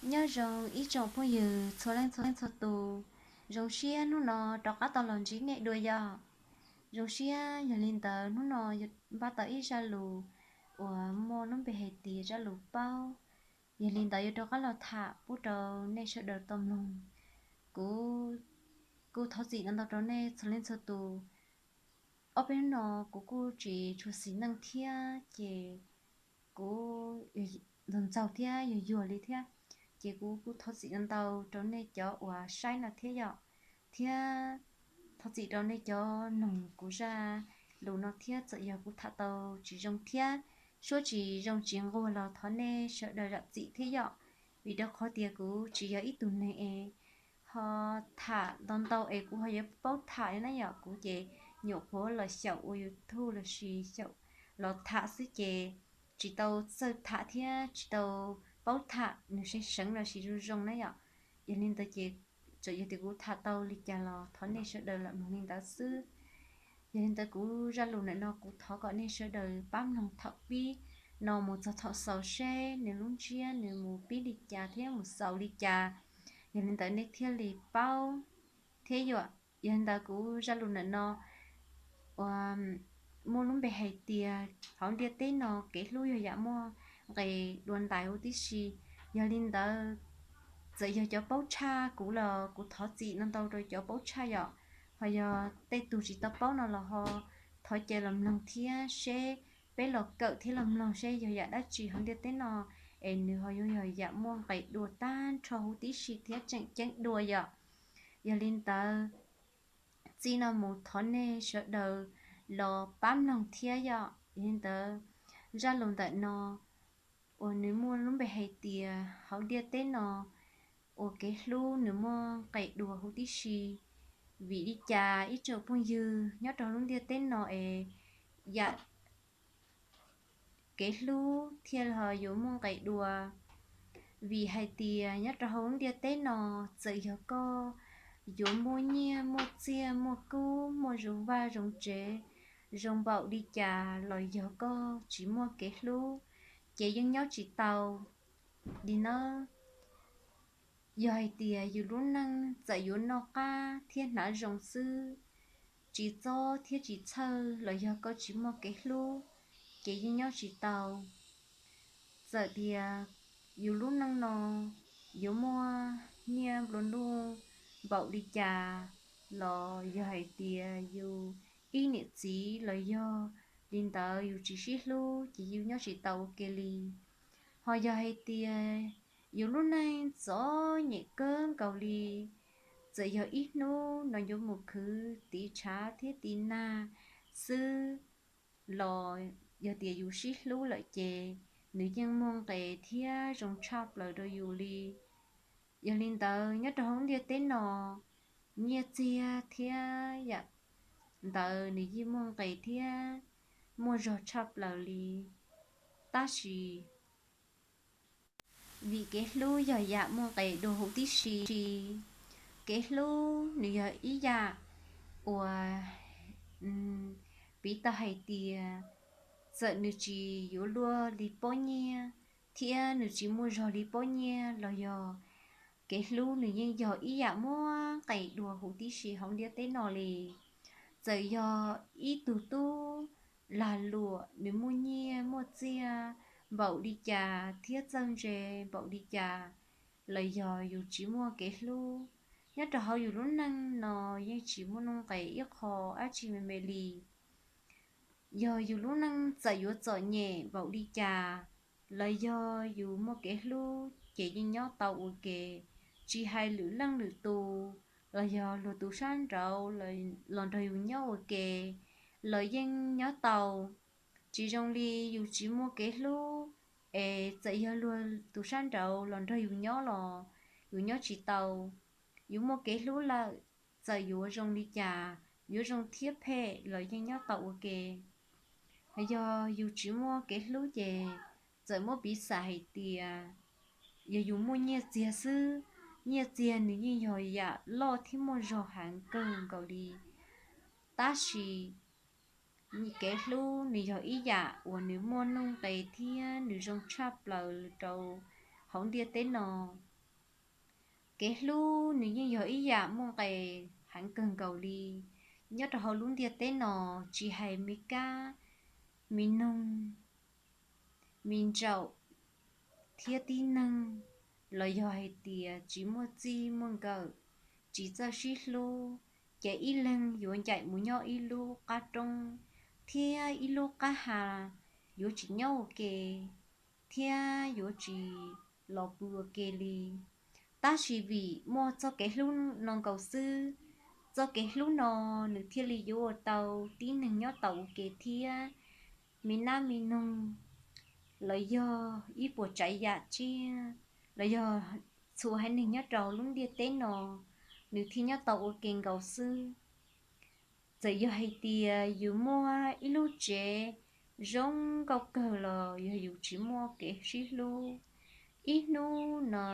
Nyob zoo ib tsoom phooj ywg txhua leej txhua tus, zoo siab hnub no rov qab tau los ntsib nej dua yom. Zoo siab yog li ntawd hnub no npaj tau ib zaj lus uas muaj lub npe hais tias zaj lus paub. Yog li ntawd yuav rov qab los tham pub rau nej sawv daws tau mloog. Kuv kuj thov txim ntau ntau rau nej txhua leej txhua tus. Ob peb hnub no kuv kuj tsis tshua xis neej thiab ces kuv ntxaug ntxaug thiab yuag yuag li thiab, ces kuv kuj thov txim ntau ntau rau nej cov uas saib no thiab yom, thiab thov txim rau nej cov mloog kuv zaj lus no thiab txawm yog kuv tham tau tsis zoo thiab, suab tsis zoo tsis nquag los thov nej sawv daws zam txim thiab yom, vim rau qhov tias kuv tsis yog ib tug neeg es ho tham ntau ntau es kuv ho yuav paub tham li na yom, kuv ces nyuam qhuav los xyaum ua YouTube lossis xyaum los tham xwb ces tsis tau txawj tham thiab tsis tau paub tham, nws seev seev lossis zoo zoo na yom. Yog li ntawd ces txawm yog tias kuv tham tau li cas los thov nej sawv daws lam mloog li ntawd xwb. Yog li ntawd kuv zaj lus ntawm no kuv thov kom nej sawv daws pab mloog thaum pib no mus txog thaum xaus seb nws lub ntsiab nws mus pib li cas thiab mus xaus li cas, yog li ntawd nej thiaj li paub thiab yom. Yog li ntawd kuv zaj lus ntawm no uas muaj lub npe hais tias hauv ntiaj teb no kev hlub yog yam muaj nqis dua ntais huv tib si. Yog li ntawd txawm yog cov paub tshaj kuv los kuv thov txim ntau ntau rau cov paub tshaj yom, ho yog tej tug tsis tau paub no los ho thov cia los mloog thiab seb peb los kawm thiab los mloog seb yog yam dab tsi hauv ntiaj teb no es nws ho yuav yog yam muaj nqis dua tag nrho huv tib si thiab tseem ceeb dua yom. Yog li ntawd txij no mus thov nej sawv daws los pab mloog thiab yom. Yog li ntawd zaj lus ntawm no uas nws muaj lub npe hais tias hauv ntiaj teb no uas kev hlub nws muaj nqis dua huv tib si. Vim li cas ib tsoom phooj ywg nyob rau hauv lub ntiaj teb no es yam kev hlub thiaj li yuav muaj nqis dua? Vim hais tias nyob rau hauv lub ntiaj teb no txawm yog koj yuav muaj nyiaj muaj txiaj muaj kub muaj zoo vaj zoo tsev zoo npaum li cas los yog koj tsis muaj kev hlub ces yeej nyob tsis tau li nawb. Yog hais tias yus lub neej txawm yuav noj qab thiab hnav zoo xwb, tsis txob thiab tsis txhawj los yog koj tsis muaj kev hlub ces yeej nyob tsis tau. Txawm tias yus lub neej no yuav muaj nyiaj nplua nuj npaum li cas los yog hais tias yus ib niam txiv los yog li ntawd yus tsis sib hlub ces yus nyob tsis tau ua ke li. Ho yog hais tias yus lub neej txom nyem kawg nkaus li, txawm yog ib hnub no yuav mus khwv tiv tshav thiab tiv nag xwb los yog tias yus sib hlub lawm ces nws yeej muaj nqis thiab zoo tshaj plaws rau yus li. Yog li ntawd nyob rau hauv ntiaj teb no nyiaj txiag thiab yam ntawd nws yeej muaj nqis thiab muaj zog tshaj plaws li. Tab sis vim kev hlub yog yam muaj nqis dua huv tib si. Kev hlub nws yog ib yam uas piv tau hais tias txawm nws tsis yuav luaj li pob nyiaj thiab nws tsis muaj zog li pob nyiaj los yog kev hlub nws yeej yog ib yam muaj nqis dua huv tib si hauv ntiaj teb no li. Txawm yog ib tug tub lag luam nws muaj nyiaj muaj txiag npaum li cas thiab txawj ntse npaum li cas los yog yus tsis muaj kev hlub, nyob rau hauv yus lub neej no yeej tsis muaj nuj nqis ib qho dab tsi me me li. Yog yus lub neej txawm yuav txom nyem npaum li cas los yog yus muaj kev hlub ces yeej nyob tau ua ke, tsis hais lwm leej lwm tus los yog luag tus sab nraud los nrog yus nyob ua ke los yeej nyob tau. Tsis zoo li yus tsis muaj kev hlub es txawm yog luag tus sab nraud los nrog yus nyob los yus nyob tsis tau. Yus muaj kev hlub lawm, txawm yuav zoo li cas, yuav zoo thiab phem los yeej nyob tau ua ke. Yog yus tsis muaj kev hlub ces txawm muab piv xam hais tias yog yus muaj nyiaj txiag xwb, nyiaj txiag nws yeej yog yam loj thiab muaj zog heev kawg nkaus li. Tab sis kev hlub nws yog ib yam uas nws muaj nuj nqis thiab nws zoo tshaj plaws rau hauv ntiaj teb no. Kev hlub nws yeej yog ib yam muaj nqis heev kawg nkaus li nyob rau hauv lub ntiaj teb no, tsis hais me kab, me noog, me ntsaum thiab tib neeg, los yog hais tias tsis muaj txij muaj nkawm, tsis txawj sib hlub, ces ib leeg yuav ncaim mus nyob ib lub qab roob thiab ib lub qab ha, yuav tsis nyob ua ke thiab yuav tsis los pw ua ke li. Tab sis vim muaj txoj kev hlub no nkaus xwb, txoj kev hlub no nws thiaj li yuav ua tau tib neeg nyob tau ua ke thiab me nab me noog, los yog ib puas tsav yam tsiaj, los yog txhua haiv neeg nyob rau lub ntiaj teb no, nws thiaj nyob tau ua ke nkaus xwb. Txawm yog hais tias yus muaj ib lub tsev zoo nkauj kawg los yog yus tsis muaj kev sib hlub, ib hnub no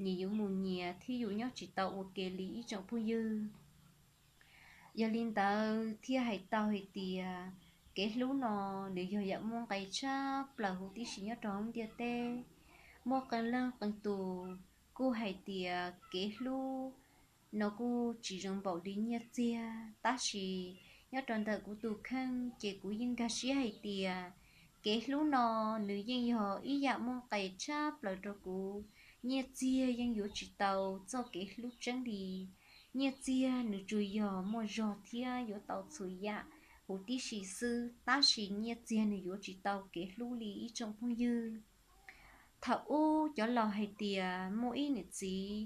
nyias yuav mus nyias thiab yus nyob tsis tau ua ke li ib tsoom phooj ywg. Yog li ntawd thiaj hais tau hais tias kev hlub no nws yog yam muaj nqis tshaj plaws huv tib si nyob rau hauv ntiaj teb. Muaj qee leej qee tus kuj hais tias kev hlub no kuj tsis zoo npaum li nyiaj txiag, tab sis nyob rau ntawm kuv tus kheej ces kuv yeej nkag siab hais tias kev hlub no nws yeej yog ib yam muaj nqis tshaj plaws rau kuv. Nyiaj txiag yeej yuav tsis tau txoj kev hlub tseeb li. Nyiaj txiag nws tsuas yog muaj zog thiab yuav tau txhua yam huv tib si xwb, tab sis nyiaj txiag nws yuav tsis tau kev hlub li ib tsoom phooj ywg. Thaum ub cov laus hais tias muaj ib niam txiv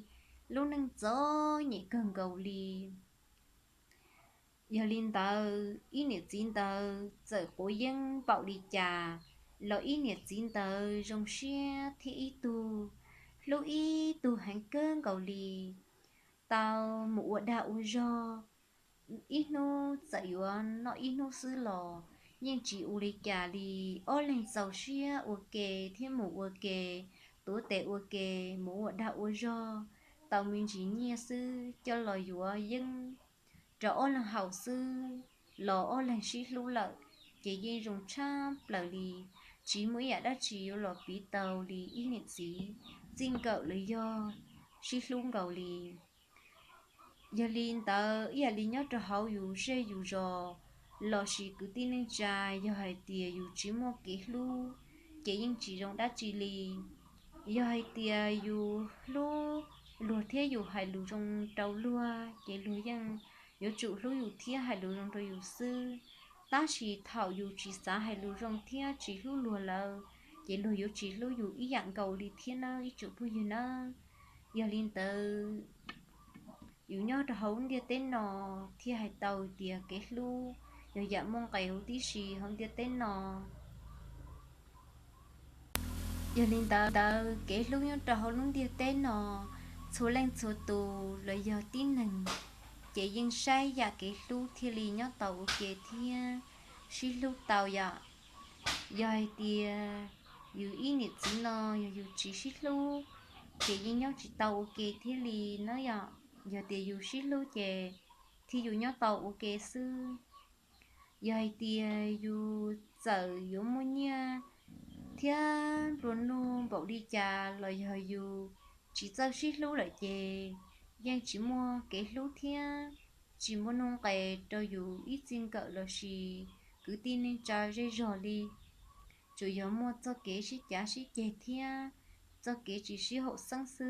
lub neej txom nyem kawg nkaus li. Yog li ntawd ib niam txiv ntawd txawm quav yeeb npaum li cas los ib niam txiv ntawd zoo siab thiab ib tug hlub ib tug heev kawg nkaus li. Tau mus ua dag ua zog, ib hnub txawm yuav noj ib hnub xwb los yeej tsis ua li cas li. Ob leeg txaus siab ua ke thiab mus ua ke, tuav tes ua ke, mus ua dag ua zog, tau me ntsis nyiaj xwb coj los yuav yeeb rau ob leeg haus xwb los ob leeg sib hlub lawm, ces yeej zoo tshaj plaws li. Tsis muaj ib yam dab tsi yuav los piv tau li ib niam txiv txij nkawm los yog sib hlub nkaus li. Yog li ntawd ib yam li nyob rau hauv yus zej yus zos lossis kwv tij neej tsa, yog hais tias yus tsis muaj kev hlub ces yeej tsis zoo dab tsi li. Yog hais tias yus hlub luag thiab yus hais lus zoo rau luag ces luag yeej yuav tsum hlub yus thiab hais lus zoo rau yus xwb. Tab sis thaum yus tsis xav hais lus zoo thiab tsis hlub luag lawm, ces luag yuav tsis hlub yus ib yam nkaus li thiab nawb ib tsoom phooj ywg nawb. Yog li ntawd yus nyob rau hauv ntiaj teb no thiaj hais tau tias kev hlub yog yam muaj nqis huv tib si hauv ntiaj teb no. Yog li ntawd, kev hlub nyob rau hauv lub ntiaj teb no, txhua leej txhua tus los yog tib neeg ces yeej saib yam kev hlub thiaj li nyob tau ua ke thiab sib hlub tau yom. Yog hais tias yus ib niam txiv no yog yus tsis sib hlub ces yeej nyob tsis tau ua ke thiab li na yom. Yog tias yus sib hlub ces thiaj yus nyob tau ua ke xwb. Yog hais tias yus txawm yuav muaj nyiaj thiab nplua nuj npaum li cas los yog yus tsis txawj sib hlub lawm ces yeej tsis muaj kev hlub thiab tsis muaj nuj nqis rau yus ib txij nkawm lossis kwv tij neej tsa zej zog li. Tsuas yog muaj txoj kev sib cav sib ceg thiab txoj kev tsis sib haum xeeb xwb.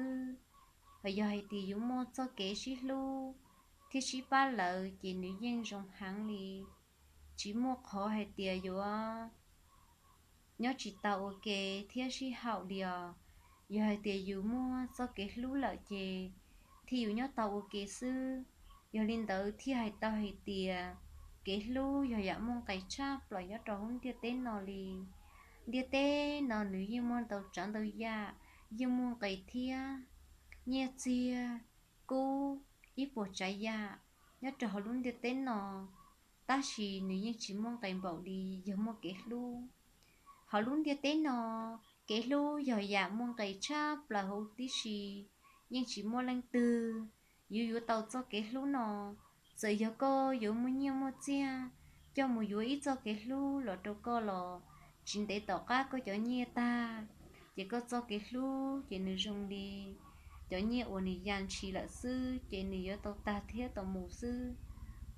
Hos yog hais tias yus muaj txoj kev sib hlub thiab sib pab lawm ces nws yeej zoo heev li. Tsis muaj qhov hais tias yuav nyob tsis tau ua ke thiab sib haum li os. Yog hais tias yus muaj txoj kev hlub lawm ces thiaj yus nyob tau ua ke xwb. Yog li ntawd thiaj hais tau hais tias kev hlub yog yam muaj nqis tshaj plaws nyob rau hauv ntiaj teb no li. Ntiaj teb no nws yeej muaj ntau tsav ntau yam, yeej muaj nqis thiab. Nyiaj txiag, kub, ib puas tsav yam nyob rau hauv lub ntiaj teb no, tab sis nws yeej tsis muaj nqis npaum li yog muaj kev hlub. Hauv lub ntiaj teb no, kev hlub yog yam muaj nqis tshaj plaws huv tib si. Yeej tsis muaj leej twg yuav yuav tau txoj kev hlub no. Txawm yog koj yuav muaj nyiaj muaj txiag coj mus yuav ib txoj kev hlub los rau koj los tsis ntev tom qab koj cov nyiaj tag, ces koj txoj kev hlub ces nws zoo li cov nyiaj uas nws ya ntshis lawm xwb ces nws yuav tau tag thiab tau mus xwb.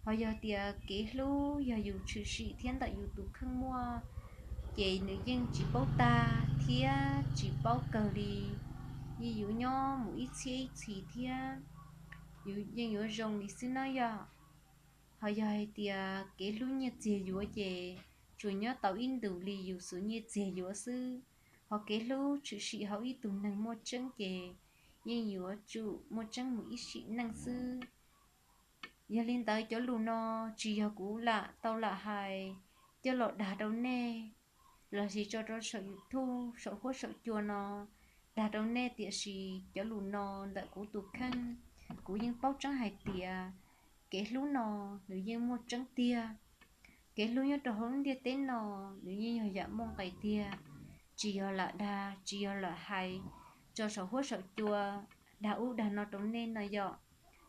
Ho yog tias kev hlub yog yus tshwm sim thiab ntawm yus tus kheej muaj, ces nws yeej tsis paub tag thiab tsis paub kawg li, yeej yuav nyob mus ib txhiab ib txhis thiab yus yeej yuav zoo li xwb nawb yom. Ho yog hais tias kev hlub nyiaj txiag yuav ces tsuas nyob tau ib ntus li yus xuas nyiaj txiag yuav xwb. Ho kev hlub tshwm sim hauv ib tug neeg muaj tseeb ces yeej yuav tsum muaj tseeb mus ib sim neej xwb. Yog li ntawd cov lus no tsis yog kuv lam tau lam hais coj los dag rau nej lossis tso rau saum YouTube saum huab saum cua no dag rau nej, tiam sis cov lus no ntawm kuv tus kheej, kuv yeej paub tseeb hais tias kev hlub no nws yeej muaj tseeb tiag. Kev hlub nyob rau hauv lub ntiaj teb no nws yeej yog yam muaj nqis tiag, tsis yog lam dag tsis yog lam hais tso saum huab saum cua dag ub dag no rau nej no yom.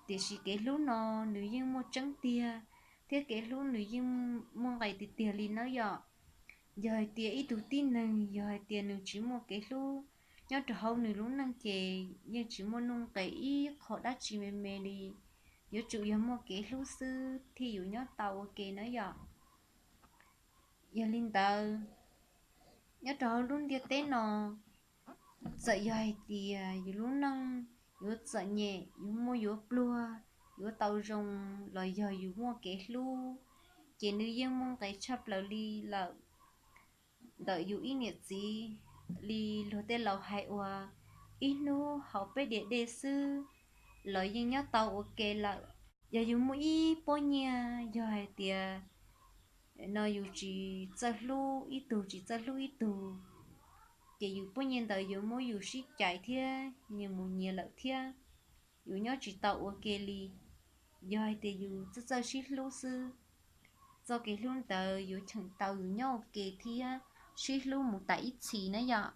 Tiam sis kev hlub no nws yeej muaj tseeb tiag, thiab kev hlub nws yeej muaj nqis tiag tiag li nawb yom. Yog hais tias ib tug tib neeg yog hais tias nws tsis muaj kev hlub nyob rau hauv nws lub neej ces yeej tsis muaj nuj nqis ib qho dab tsi me me li. Yuav tsum yog muaj kev hlub xwb thiaj yuav nyob tau ua ke nawb yom. Yog li ntawd, nyob rau hauv lub ntiaj teb no, txawm yog hais tias yus lub neej yuav txom nyem, yuav muaj yuav pluag, yuav tau zoo, los yog yus muaj kev hlub, ces nws yeej muaj nqis tshaj plaws li lawm. Ntawm yus ib niam txiv li luag tej laus hais uas ib hnub haus peb diav dej xwb los yeej nyob tau ua ke lawm. Yog yus muaj ib pob nyiaj, yog hais tias no yus tsis txawj hlub ib tug, tsis txawj hlub ib tug, ces yus pob nyiaj ntawd yuav muab yus sib cais thiab nyias mus nyias lawm thiab, yus nyob tsis tau ua ke li. Yog hais tias yus txawj txawj sib hlub xwb, txoj kev hlub ntawd yuav cheem tau yus nyob ua ke thiab sib hlub mus tas ib txhis na yom.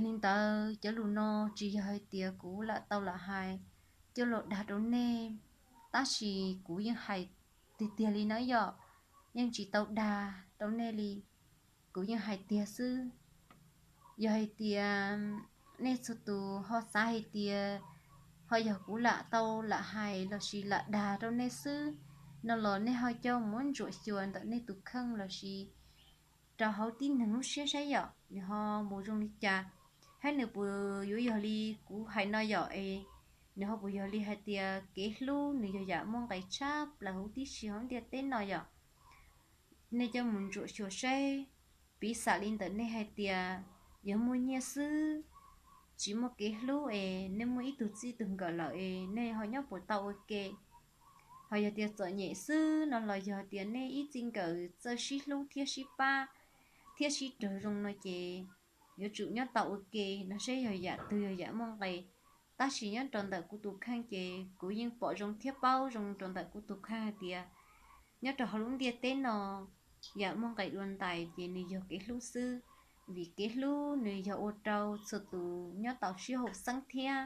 Li ntawd cov lus no tsis yog hais tias kuv lam tau lam hais coj los dag rau nej, tab sis kuv yeej hais tiag tiag li na yom, yeej tsis tau dag rau nej li, kuv yeej hais tiag xwb. Yog hais tias nej txhua tus ho xav hais tias ho yog kuv lam tau lam hais lossis lam dag rau nej xwb no los nej ho coj mus ntsuam xyuas ntawm nej tus kheej lossis rau hauv tib neeg lub siab saib yom, nws ho mus zoo li cas, thiab nws puas yuav yog li kuv hais no yom es, nws ho puas yog li hais tias kev hlub nws yog yam muaj nqis tshaj plaws huv tib si hauv ntiaj teb no yom. Nej coj mus ntsuam xyuas saib, piv xam li ntawm nej hais tias yog muaj nyiaj xwb, tsis muaj kev hlub es nej muaj ib tug txij tug nkawm lawm es nej ho nyob puas tau ua ke. Ho yog tias txom nyem xwb no los yog tias nej ib txij nkawm txawj sib hlub thiab sib pab thiab sib raug zoo no ces yuav tsum nyob tau ua ke no saib yog yam twg yog yam muaj nqis. Tab sis nyob rau ntawm kuv tus kheej ces kuv yeej pom zoo thiab paub zoo rau ntawm kuv tus kheej hais tias nyob rau hauv lub ntiaj teb no, yam muaj nqis dua ntais ces nws yog kev hlub xwb, vim kev hlub nws yog ua rau txhua tus nyob tau sib haum xeeb thiab.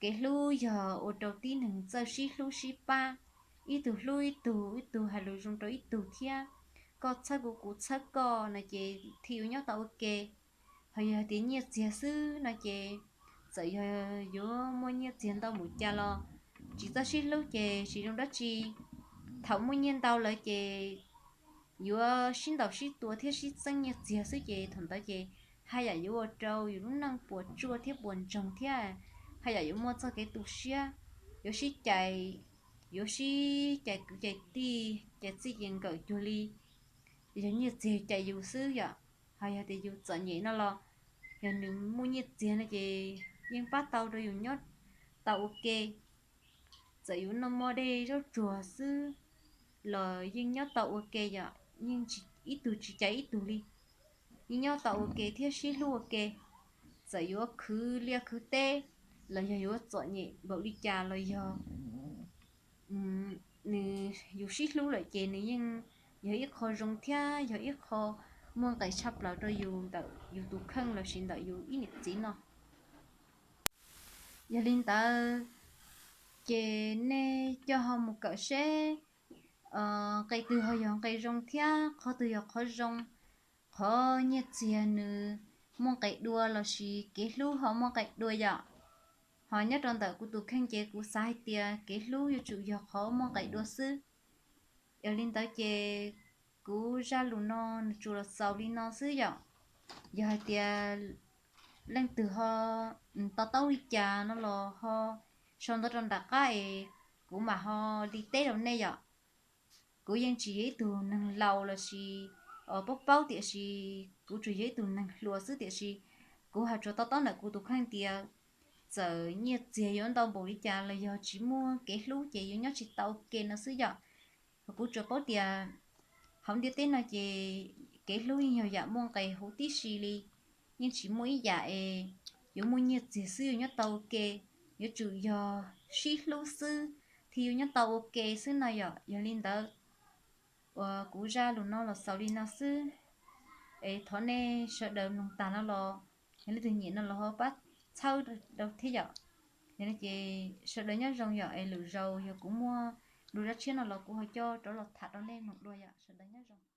Kev hlub yog ua rau tib neeg txawj sib hlub sib pab, ib tug hlub ib tug, ib tug hais lus zoo rau ib tug thiab, koj txhawb kuv kuv txhawb koj no ces thiaj yuav nyob tau ua ke. Ho yog tias nyiaj txiag xwb no ces txawm yog yuav muaj nyiaj txiag ntau mus cas los tsis txawj sib hlub ces tsis zoo dab tsi. Thaum muaj nyiaj ntau lawm ces yuav sib ntaus sib tua thiab sib txeeb nyiaj txiag xwb ces thaum ntawd ces haj yam yuav ua rau yus lub neej puas tsuaj thiab puas ntsoog thiab, haj yam yuav muaj txoj kev tu siab, yuav sib cais, yuav sib cais kwv cais tij cais txij cais nkawm cuag li yog nyiaj txiag cais yus xwb yom. Ho yog tias yus txom nyem no los yog nws muaj nyiaj txiag no ces yeej pab tau rau yus nyob tau ua ke. Txawm yus noj mov dej zaub tsuag xwb los yeej nyob tau ua ke yom, yeej ib tug tsis cais ib tug li, yeej nyob tau ua ke thiab sib hlub ua ke. Txawm yuav khwv liaj khwv teb los yog yuav txom nyem npaum li cas los yog nws, yus sib hlub lawm ces nws yeej yog ib qho zoo thiab yog ib qho muaj nqis tshaj plaws rau yus ntawm yus tus kheej lossis ntawm yus ib niam txiv no. Yog li ntawd ces nej coj ho mus kawm seb nqe twg ho yog nqe zoo thiab qhov twg yog qhov zoo. Qhov nyiaj txiag nws muaj nqis dua lossis kev hlub ho muaj nqis dua yom. Ho nyob rau ntawm kuv tus kheej ces kuv xav hais tias kev hlub yuav tsum yog qhov muaj nqis dua xwb. Yog li ntawd ces kuv zaj lus no nws tsuas los xaus li no xwb yom. Yog hais tias leej twg ho to taub li cas no los ho sau ntawv rau nram qab es kuv mam ho li teb rau nej yom. Kuv yeej tsis yog ib tug neeg laus lossis paub paub, tiam sis kuv tsuas yog ib tug neeg hluas xwb, tiam sis kuv hais tsuas to taub ntawm kuv tus kheej tias txawm nyiaj txiag yuav ntau npaum li cas los yog tsis muaj kev hlub ces yuav nyob tsis tau ua ke no xwb yom. Kuv tsuas paub tias hauv ntiaj teb no ces kev hlub yeej yog yam muaj nqis huv tib si li. Yeej tsis muaj ib yam es yuav muaj nyiaj txiag xwb yuav nyob tau ua ke, yuav tsum yog sib hlub xwb thiaj yuav nyob tau ua ke xwb no yom. Yog li ntawd, uas kuv zaj lus no los xaus li no xwb, es thov nej sawv daws mloog tag no los yog leej twg nyiam no los ho pab txhawb rau thiab yom. Yog li ces sawv daws nyob zoo yom, es lwm zaus yog kuv muaj lus dab tsi tshiab no los kuv ho coj rov los tham rau nej mloog dua yom. Sawv daws nyob zoo.